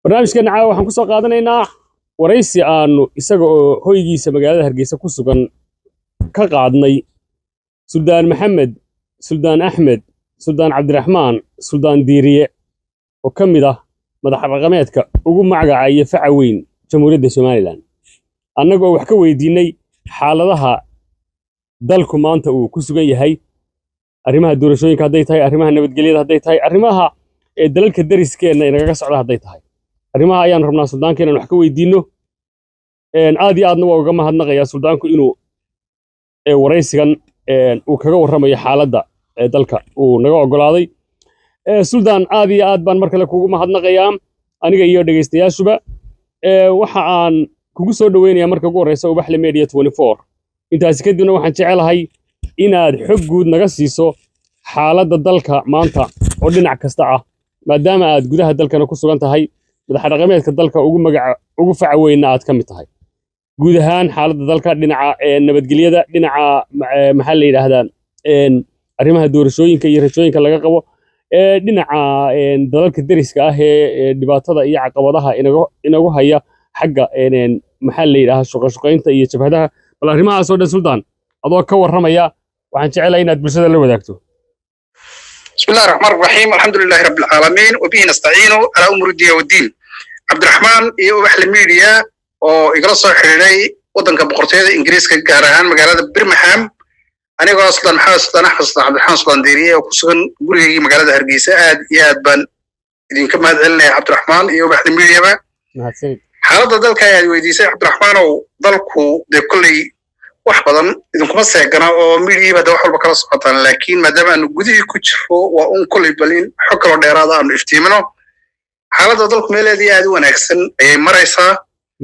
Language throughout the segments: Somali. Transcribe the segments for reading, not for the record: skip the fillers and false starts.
Barnaamijkeena caawa waxaan ku soo qaadanaynaa waraysi aanu isaga oo hoygiisa magaalada Hargeysa ku sugan ka qaadnay Suldaan Maxamed, Suldaan Axmed, Suldaan Cabdiraxmaan, Suldaan Diiriye oo ka mid ah madax dhaqameedka ugu magaca iyo faca weyn Jamhuuriyadda Somalilan, annagoo wax ka weydiinay xaaladaha dalku maanta uu ku sugan yahay, arrimaha doorashooyinka hadday tahay, arrimaha nabadgelyada hadday tahay, arrimaha ee dalalka dariskeenna inagaga socda hadday tahay. Arrimaha ayaan rabnaa suldaanka inaan wax ka weydiinno. Aad iyo aadna waa uga mahadnaqayaa suldaanku inuu waraysigan uu kaga warramayo xaaladda ee dalka uu naga oggolaaday. Suldaan, aad iyo aad baan mar kale kugu mahadnaqayaa aniga iyo dhegaystayaashuba. Waxa aan kugu soo dhoweynayaa marka ugu horreysa Ubaxle Media 24. Intaasi kadibna waxaan jecelahay inaad xog guud naga siiso xaaladda dalka maanta oo dhinac kasta ah, maadaama aad gudaha dalkana ku sugan tahay, madax dhaqameedka dalka ugu magaca ugu faca weynna aad ka mid tahay. Guud ahaan xaaladda dalka dhinaca nabadgelyada, dhinaca maxaa la yidhaahdaa, arrimaha doorashooyinka iyo rajooyinka laga qabo, dhinaca dalalka deriska ah ee dhibaatada iyo caqabadaha inagu haya xagga maxaa la yidhahdaa, shuqashuqaynta iyo jabhadaha, bal arrimahaas oo dhan suldaan adoo ka warramaya waxaan jecelahay inaad bulshada la wadaagto. بسم الله الرحمن الرحيم، الحمد لله رب العالمين، وبه نستعين على أمور الدنيا والدين. عبد الرحمن iyo Ubaxle Media oo igala soo xiriiray wadanka Boqortooyada Ingiriiska, gaar ahaan magaalada Birmingham, anigoo Suldaan Maxamed Suldaan Axmed Suldaan Cabdiraxmaan Suldaan Diiriye oo ku sugan gurigaygii magaalada Hargeysa, aad iyo aad baan idinka mahad celinaya, Cabdiraxmaan iyo Ubaxle Mediaba. Mahadsanid. Xaaladda dalka ayaad weydiisay, Cabdiraxmaanow, dalku dee kolley wax badan idinkuma seegana oo midiyiiba de wax walba kala socotaan, laakiin maadaama aanu gudihii ku jiro waa un kolley bal in xog kaloo dheeraada aanu iftiimino. Xaaladda dalku meeleed iyo aad u wanaagsan ayay maraysaa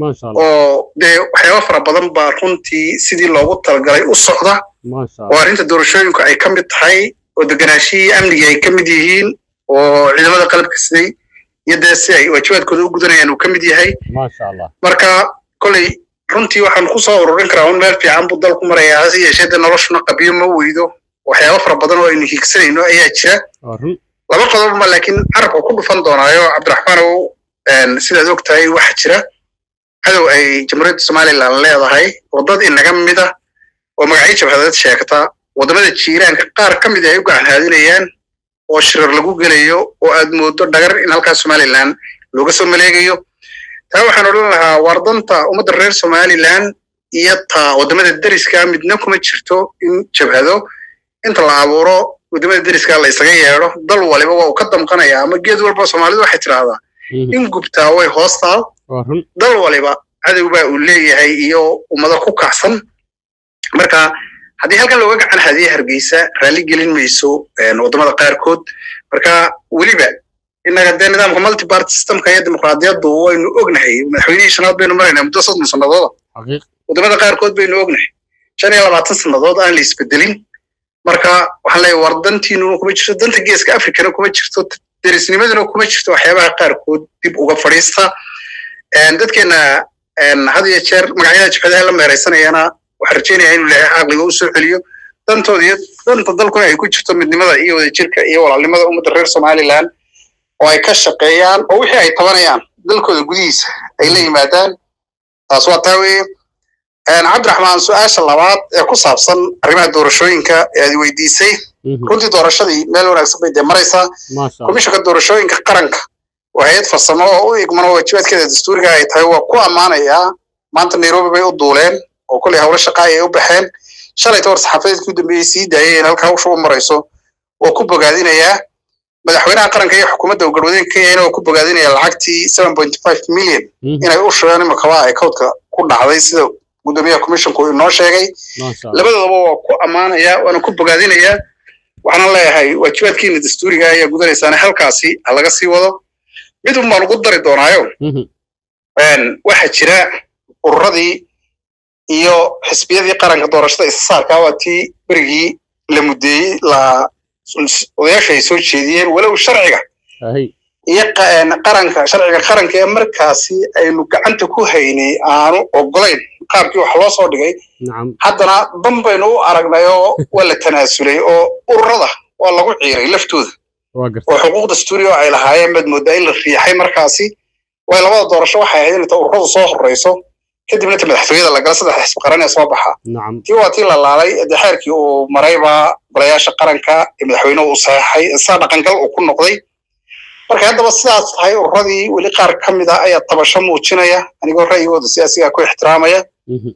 Maasha Allah. oo dee waxyaaba fara badan baa runtii sidii loogu talagalay u socda Maasha oo Allah. arrinta doorashooyinku ay ka mid tahay, oo deganaashihii amnigii ay ka mid yihiin, oo ciidamada qalabka siday iyo dee si ay waajibaadkooda u gudanayaan uu ka mid yahay. Maasha Allah. Marka kolley runtii waxaan ku soo ururin karaa un meel fiican buu dalku marayaa, hase yeeshee dee noloshuna qabiyo ma weydo, waxyaabo fara badan oo aynu hiigsanayno ayaa jira. Waa run. Laba qodob ma laakiin carabka ku dhufan doonaayo, Cabdiraxmaanow. Sidaad og tahay, waxa jira cadow ay Jamhuuriyadda Somaliland leedahay oo dad inaga mida oo magacyo jabhadeed sheegta waddamada jiiraanka qaar ka mid ay u gacan haadinayaan oo shirar lagu gelayo oo aad moodo dhagar in halkaas Somaliland looga soo maleegayo. Taa waxaan odhan lahaa, waar danta ummadda reer Somaliland iyo taa waddamada deriska midna kuma jirto in jabhado inta la abuuro waddamada deriska la isaga yeedho. Dal waliba waa uu ka damqanaya, ama geed walba Soomaalidu waxay tidhaahdaa in gubtaa way hoostaal. Waa run. Dal waliba cadow baa uu leeyahay iyo ummado ku kacsan. Marka haddii halkan looga gacan hadiye Hargeysa, raalli gelin mayso waddamada qaarkood. Marka weliba innaga dee nidaamka multiparty systemka iyo dimuqraadiyaddu waynu ognahay, madaxweynihii shanaad baynu maraynaa muddo 30 sannadooda. Xaqiiq. Waddamada qaarkood baynu ognahay 25 sannadood aan la isbedelin. Marka waxaan leeyahay, war dantiinuna kuma jirto, danta Geeska Afrikana kuma jirto, derisnimaduna kuma jirto. Waxyaabaha qaarkood dib uga fadhiista. Dadkeena had iyo jeer magacyada jabhadaha la meeraysanayana waxaan rajaynayaa inuu Ilaahay caqliga u soo celiyo, dantooda iyo danta dalkuna ay ku jirto midnimada iyo wadajirka iyo walaalnimada ummadda reer Somaliland oo ay ka shaqeeyaan, oo wixii ay tabanayaan dalkooda gudihiisa ay la yimaadaan. Taas waa taa weeye. Cabdiraxmaan, su-aasha labaad ee ku saabsan arrimaha doorashooyinka ee aad weydiisay, runtii doorashadii meel wanaagsan bay dee maraysaa. Maasha Allah. Komishanka Doorashooyinka Qaranka waa hay'ad farsamo oo u igmano waajibaadkeeda dastuuriga ay tahay, waa ku ammaanayaa. Maanta Nairobi bay u duuleen oo kolley howlo shaqa ayay u baxeen. Shalay war saxaafadeedkii u dambeeyey sii daayeen halka hawsha u marayso, waa ku bogaadinayaa. Madaxweynaha qaranka iyo xukuumadda uu garwadeen ka yahayna waa ku bogaadinaya lacagtii 7.5 million inay u shubeen imakaba ay codka ku dhacday, sida guddoomiyaha commissionku inoo sheegay. Maasha Allah. Labadaba waa ku ammaanaya waana ku bogaadinayaa. Waxaana leeyahay, waajibaadkiina dastuuriga ayaa gudanaysaana, halkaasi ha laga sii wado. Mid un baan ugu dari doonaayo. Waxaa jira ururadii iyo xisbiyadii qaranka doorashada isasaarkaa waa tii berigii la muddeeyey, la odayaasha ay soo jeediyeen, walow sharciga iyo qaranka, sharciga qaranka ee markaasi aynu gacanta ku haynay aanu ogolayn qaabkii wax loo soo dhigay. Haddana dan baynu u aragnay oo waa la tanaasulay oo ururada waa lagu ciiray laftooda Waa gartay. oo xuquuq dastuuri oo ay lahaayeen baad moodaa in la riixay markaasi. Waayo, labada doorasho waxay ahayd in ta ururadu soo horreyso, kadibna ta madaxtooyada la gala, saddex xisbi qaran ee soo baxa. Tii waa tii la laalay, dee xeerkii uu marayba golayaasha qaranka ee madaxweynuhu uu saxeexay, saa dhaqangal uu ku noqday. Marka haddaba sidaas tahay, ururadii weli qaar ka mid ah ayaa tabasho muujinaya, anigoo ra'yigooda siyaasiga ku ixtiraamaya.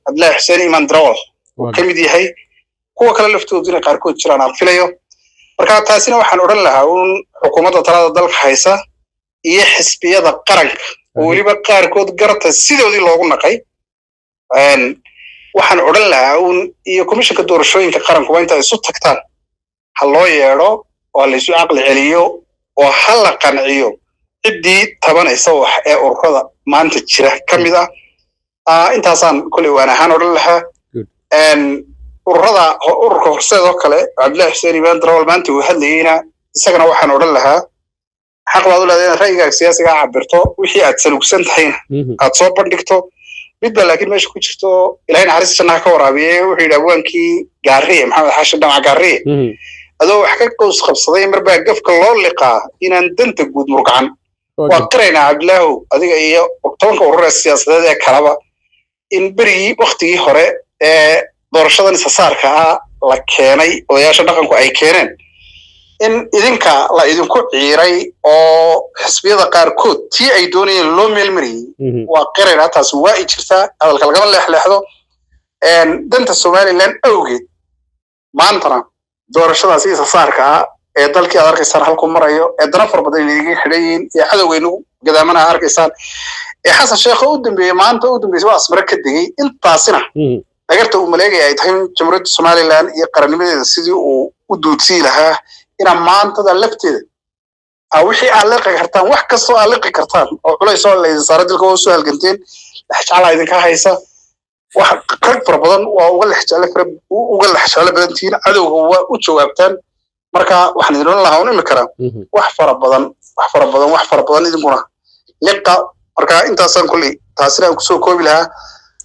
Cabdillahi Xuseen Iman Drawal uu ka mid yahay, kuwa kale laftoodu inay qaarkood jiraan aan filayo. Marka taasina waxaan odhan lahaa uun xukuumadda talada dalka haysa iyo xisbiyada qaranka oo weliba qaarkood garta sidoodii loogu naqay, waxaan odhan lahaa uun iyo komishanka doorashooyinka qaranku waa inta isu tagtaan ha loo yeedho oo ha laysu caqli celiyo oo ha la qanciyo ciddii tabanaysa wax ee ururada maanta jira ka mid ah. Intaasaan kolley waan ahaan odhan lahaa. Ururada, ururka Horseed oo kale, Cabdillahi Xuseen Imaan Darawal maanta uu hadlayeyna, isagana waxaan odhan lahaa xaq baad u leedahay inaad ra'yigaaga siyaasigaa cabirto, wixii aad salugsan tahayna aad soo bandhigto. Mid baa laakiin meesha ku jirto, Ilahay naxariista jannaha ka waraabiye, wuxuu yidhi abwaankii Gaariye, Maxamed Xaashin Dhamac Gaariye: "Adoo wax ka qows qabsaday marbaa gafka loo liqaa inaan danta guud murgacan." Waa qiraynaa, Cabdilaahow, adiga iyo 10-ka urur ee siyaasadeed ee kalaba, in berigii waktigii hore ee doorashadan isasaarka ah la keenay, odayaasha dhaqanku ay keeneen, in idinka la idinku ciiray oo xisbiyada qaarkood tii ay doonayeen loo meelmariyey. Waa qiraynaa, taasi waa i jirtaa, hadalka lagama leexleexdo. Danta Somaliland awgeed maantana doorashadaasi isasaarka ah ee dalkii aad arkaysaan halkuu marayo, ee dana fara badan inaga xidhan yihiin, ee cadowgaynu gadaamana arkaysaan, ee Xasan Sheekh oo u dambeeyey maanta u dambeysay waa Asmare ka degay, intaasina dhagarta uu maleegaya ay tahay in Jamhuuriyadda Somaliland iyo qarannimadeeda sidii uu u duudsii lahaa, inaa maantada lafteeda wixii aad liqi kartaan, wax kastoo aad liqi kartaan oo culays oo laydin saara, dilka waa usoo halganteen, lexjeclaa idinka haysa, wax rag fara badan waa uga lexjeclo fara uga lexjeclo badan tihiin, cadowga waa u jawaabtaan. Marka waxaan idin odhan lahaa un imikana wax fara badan, wax fara badan, wax fara badan idinkuna liqa. Marka intaasaan kulley taasina aan kusoo koobi lahaa.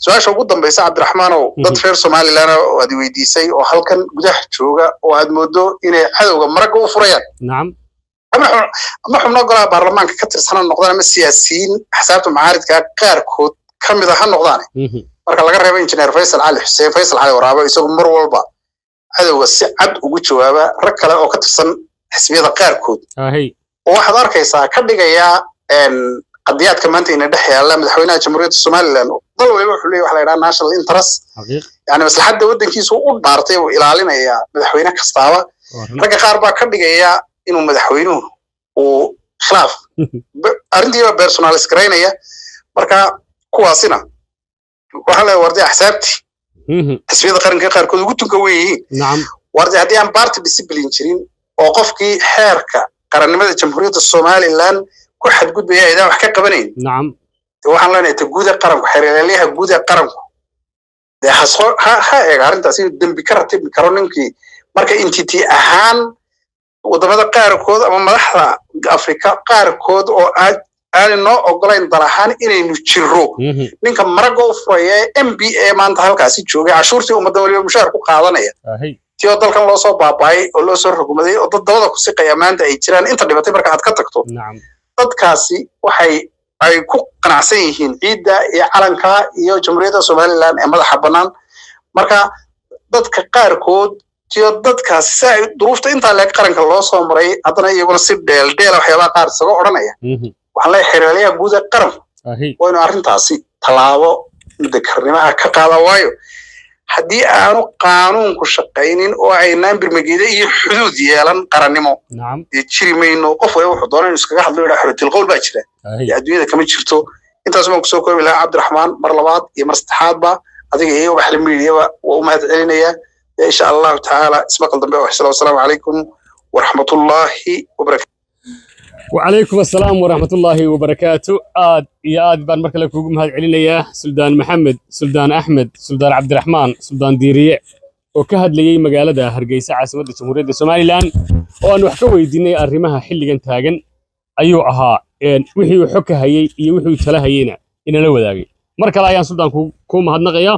Su-aasha ugu dambaysa, Cabdiraxmaanow, dad reer Somaliland oo aad weydiisay oo halkan gudaha jooga oo aad moodo inay cadowga maragga u furayaan, ama xubno golaha baarlamaanka ka tirsan ha noqdaan ama siyaasiyiin axsaabta mucaaridka qaarkood ka mid a ha noqdaan, marka laga reebo Injineer Faysal Cali Xuseen, Faysal Cali Waraabe, isagu mar walba cadowga si cad ugu jawaaba, rag kale oo ka tirsan xisbiyada qaarkood oo waxaad arkaysaa ka dhigaya qadiyaadka maanta ina dhex yaalla madaxweynaha Jamhuuriyadda Somaliland. Dal waliba wuxuu leeyahay waxa la yidhaha national interest, yani maslaxadda waddankiisu u dhaartay uu ilaalinayaa madaxweyne kastaaba. Ragga qaar baa ka dhigaya inuu madaxweynuhu uu khilaaf arrintiiba personalis garaynaya. Marka kuwaasina waxaa leeyahay warday axsaabtii xisbiyada qaranka qaarkood ugu tunka weyn yihiin, warday haddii aan party discipline jirin oo qofkii xeerka qarannimada Jamhuuriyadda Somaliland ku xadgudbaya aydaan wax ka qabanayn, de waxaan leenahay ta guud ee qaranku, xeeralyaha guud ee qaranku dee hasoo ha eega arrintaas inuu dembi ka ratibi karo ninkii. Marka entity ahaan wadamada qaarkood ama madaxda Afrika qaarkood oo aad aanay noo ogolayn dal ahaan inaynu jirro, ninka maragga u furaya ee MP maanta halkaasi joogay, cashuurtii ummadda waliba mushaar ku qaadanaya, tii oo dalkan loo soo baaba'ay oo loo soo rogmaday oo dad dabada ku siqaya maanta ay jiraan, inta dhibatay marka aad ka tagto, dadkaasi waxay ay ku qanacsan yihiin ciidda iyo calanka iyo Jamhuuriyadda Somaliland ee madaxa bannaan. Marka dadka qaarkood tiyo dadkaasi si ay duruufta intaa leeg qaranka loo soo maray, haddana iyaguna si dheeldheela waxyaabaha qaar isaga odhanaya, waxaan leeyahay xeeralyaha guud ee qaranku waa inuu arrintaasi tallaabo mudakarnimaha ka qaada. Waayo, haddii aanu qaanuunku shaqaynin oo aynaan birmageeda iyo xuduud yeelan qarannimo, dee jiri mayno. Qof waliba wuxuu doona inuu iskaga hadlo, yidhaa xorriyatul qowl baa jira, dee adduunyada kama jirto. Intaas baan kusoo koobi lahaa, Cabdiraxmaan. Mar labaad iyo mar saddexaadba adiga iyo Ubaxle Miidiyaba waa u mahad celinayaa. Dee insha Allahu tacaala ismaqal dambe oo xisla. Wasalaamu calaykum waraxmatullaahi wabarakatu. وعليكم السلام ورحمة الله وبركاته. Aad iyo aad baan mar kale kuugu mahad celinayaa Suldaan Maxamed, Suldaan Axmed, Suldaan Cabdiraxmaan, Suldaan Diiriye, oo ka hadlayey magaalada Hargeysa, caasimadda Jamhuuriyadda Somaliland, oo aan wax ka weydiinay arrimaha xilligan taagan ayuu ahaa. Wixii uu xog ka hayey iyo wixii uu tala hayeyna inala wadaagay. Mar kale ayaan suldaan kuu mahadnaqayaa.